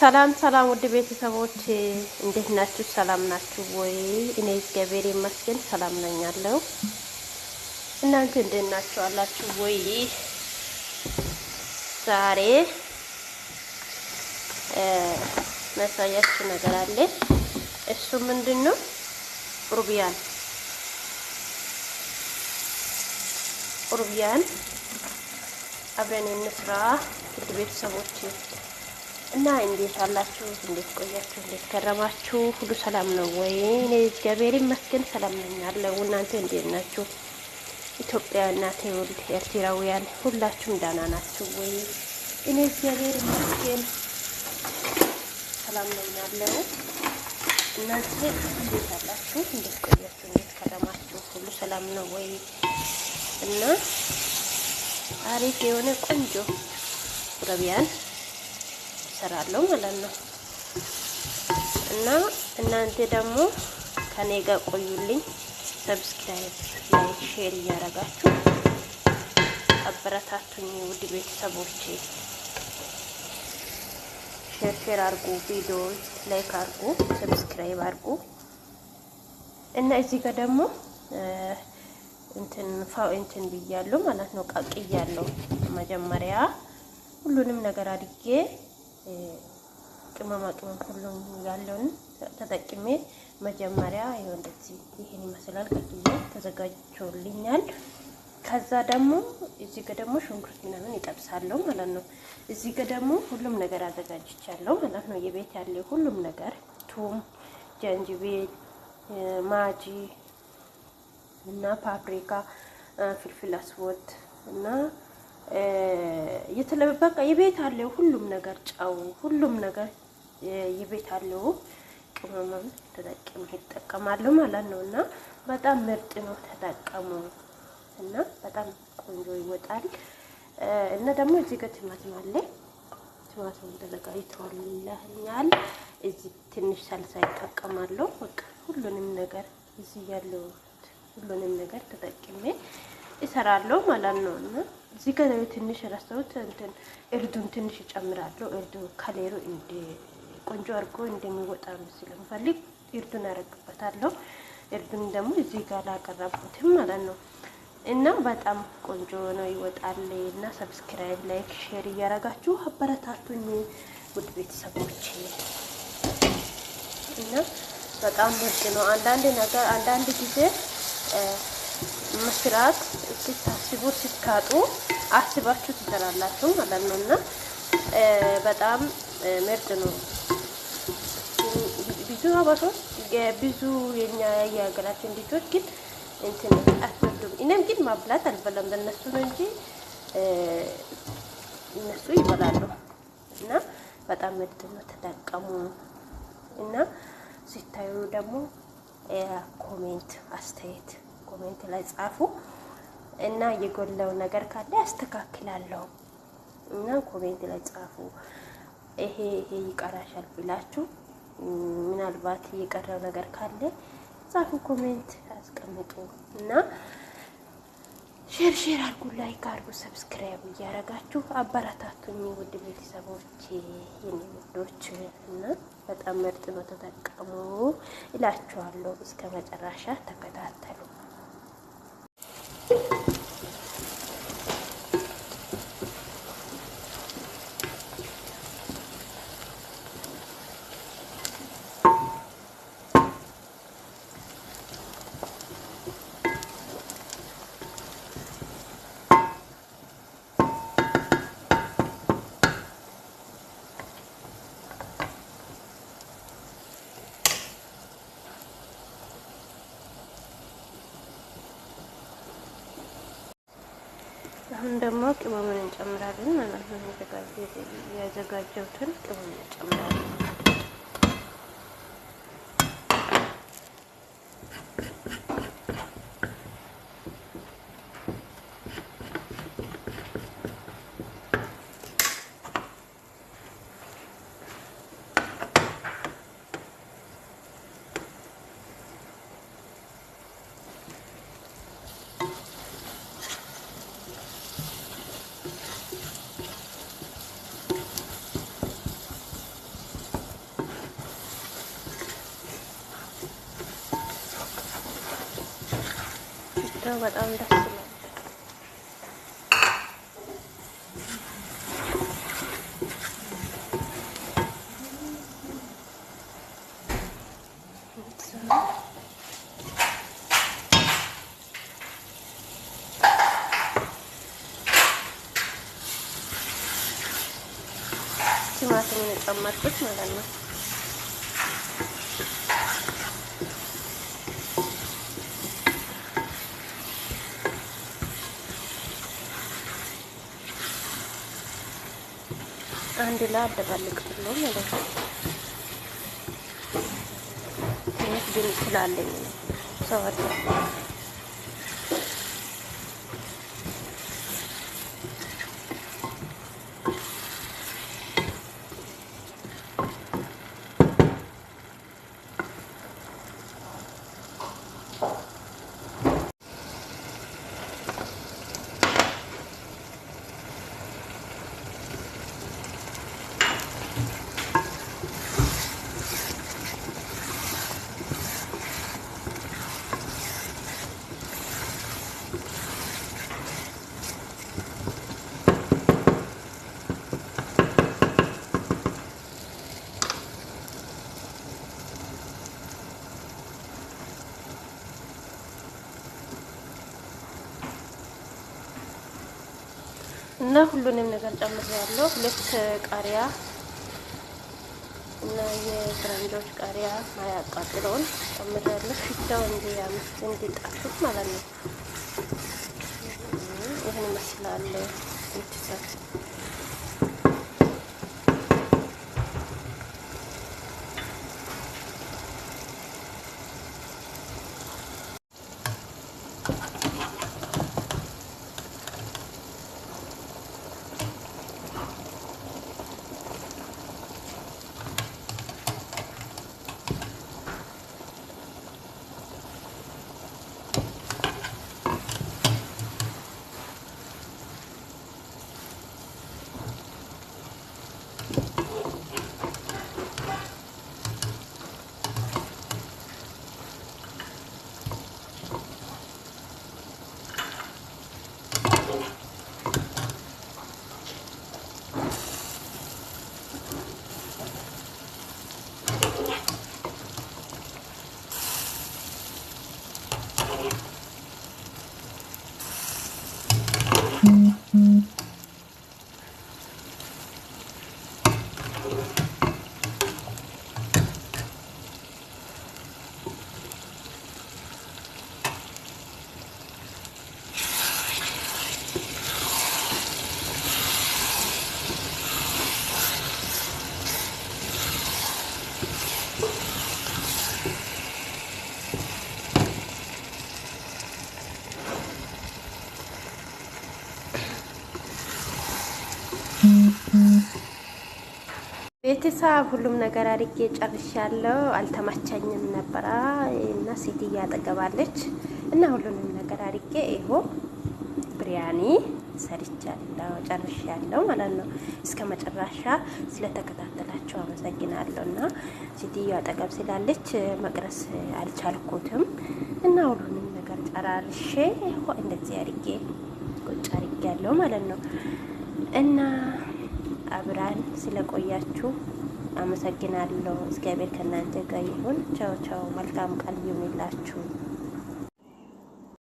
ሰላም ሰላም ውድ ቤተሰቦች እንዴት ናችሁ? ሰላም ናችሁ ወይ? እኔ እግዚአብሔር ይመስገን ሰላም ነኝ አለው። እናንተ እንዴት ናችሁ አላችሁ ወይ? ዛሬ ማሳያችሁ ነገር አለ። እሱ ምንድነው? ሩቢያን ሩቢያን አብረን እንስራ ውድ ቤተሰቦች። እና እንዴት አላችሁ? እንዴት ቆያችሁ? እንዴት ከረማችሁ? ሁሉ ሰላም ነው ወይ? እኔ እግዚአብሔር ይመስገን ሰላም ነኝ አለው። እናንተ እንዴት ናችሁ? ኢትዮጵያውያንና ትውልድ ኤርትራውያን ሁላችሁም ደህና ናችሁ ወይ? እኔ እግዚአብሔር ይመስገን ሰላም ነኝ አለው። እናንተ እንዴት አላችሁ? እንዴት ቆያችሁ? እንዴት ከረማችሁ? ሁሉ ሰላም ነው ወይ? እና አሪፍ የሆነ ቆንጆ ሩቢያን እሰራለሁ ማለት ነው። እና እናንተ ደግሞ ከኔ ጋር ቆዩልኝ። subscribe፣ like፣ share እያደረጋችሁ አበረታቱኝ ውድ ቤተሰቦቼ። share share አድርጉ፣ ቪዲዮ like አድርጉ፣ subscribe አድርጉ። እና እዚህ ጋር ደግሞ እንትን ፋው እንትን ብያለሁ ማለት ነው። ቀቅያለሁ መጀመሪያ ሁሉንም ነገር አድርጌ ቅመማ ቅመም ሁሉም ያለውን ተጠቅሜ መጀመሪያ ይኸው እንደዚህ ይሄን ይመስላል። ቀቅዬ ተዘጋጅቶልኛል። ከዛ ደግሞ እዚህ ጋር ደግሞ ሽንኩርት ምናምን ይጠብሳለሁ ማለት ነው። እዚህ ጋር ደግሞ ሁሉም ነገር አዘጋጅቻለሁ ማለት ነው። የቤት ያለ ሁሉም ነገር ቱም፣ ጀንጅቤል፣ ማጂ እና ፓፕሪካ፣ ፍልፍል አስወት እና በቃ የቤት አለው ሁሉም ነገር ጨው፣ ሁሉም ነገር የቤት አለው ቅመምም ተጠቅሜ ይጠቀማለሁ ማለት ነው። እና በጣም ምርጥ ነው፣ ተጠቀሙ እና በጣም ቆንጆ ይወጣል። እና ደግሞ እዚህ ጋር ቲማቲም አለ። ቲማቲም ተዘጋጅቶልኛል። እዚህ ትንሽ ሳልሳ ይጠቀማለሁ። በቃ ሁሉንም ነገር እዚህ ያለው ሁሉንም ነገር ተጠቅሜ እሰራለሁ ማለት ነው። እና እዚህ ጋር ትንሽ ረሳሁት እንትን እርዱን ትንሽ እጨምራለሁ። እርዱ ከሌሩ እንደ ቆንጆ አድርጎ እንደሚወጣ ስለምፈልግ እርዱን አረግበታለሁ። እርዱን ደግሞ እዚህ ጋር ላቀረብኩትም ማለት ነው። እና በጣም ቆንጆ ነው ይወጣል። እና subscribe፣ like፣ share እያረጋችሁ አበረታቱኝ ውድ ቤተሰቦቼ። እና በጣም ምርጥ ነው። አንዳንድ ነገር አንዳንድ ጊዜ መስራት ስታስቡ ስታጡ አስባችሁ ትሰራላችሁ ማለት ነው። እና በጣም ምርጥ ነው። ብዙ አባቶች ብዙ የኛ የሀገራችን ልጆች ግን እንትን አትወዱም። እኔም ግን ማብላት አልበላም ለነሱ ነው እንጂ እነሱ ይበላሉ። እና በጣም ምርጥ ነው፣ ተጠቀሙ። እና ሲታዩ ደግሞ comment አስተያየት comment ላይ ጻፉ እና የጎለው ነገር ካለ አስተካክላለሁ። እና comment ላይ ጻፉ። ይሄ ይሄ ይቀራሻል ብላችሁ ምናልባት የቀረው ነገር ካለ ጻፉ፣ comment አስቀምጡ። እና share share አድርጉ፣ like አድርጉ፣ subscribe እያደረጋችሁ አበረታቱኝ ውድ ቤተሰቦቼ የኔ ውዶች። እና በጣም ምርጥ ነው፣ ተጠቀሙ እላችኋለሁ። እስከ መጨረሻ ተከታተሉ። አሁን ደግሞ ቅመሙን እንጨምራለን ማለት ነው። ያዘጋጀሁትን ቅመም እንጨምራለን። ሽታው በጣም ደስ ይላል። ቲማቲሙን የጨመርኩት ማለት ነው። አንድ ላይ አደባልቃለሁ ማለት ነው። ትንሽ ድምፅ ስላለኝ ነው ሰው አለ። እና ሁሉንም ነገር ጨምሬያለሁ። 2 ቃሪያ እና የፈረንጆች ቃሪያ ማያቃጥለውን ጨምሬያለሁ። ሽታው እንዲያምር እንዲጣፍጥ ማለት ነው። ይህን ይመስላል ቤተሰብ። ቤተሰብ ሁሉም ነገር አድርጌ ጨርሻለሁ። አልተመቸኝም ነበረ እና ሴትዬ አጠገባለች እና ሁሉንም ነገር አድርጌ ይኸው ብሪያኒ ሰርቻለሁ ጨርሻለሁ ማለት ነው። እስከ መጨረሻ ስለተከታተላችሁ አመሰግናለሁ። እና ሴትዮ አጠገብ ስላለች መቅረስ አልቻልኩትም እና ሁሉንም ነገር ጨራርሼ ይኸው እንደዚህ አድርጌ ቁጭ አድርጌያለሁ ማለት ነው። እና አብራን ስለቆያችሁ አመሰግናለሁ። እግዚአብሔር ከእናንተ ጋር ይሁን። ቻው ቻው። መልካም ቀን ይሁንላችሁ።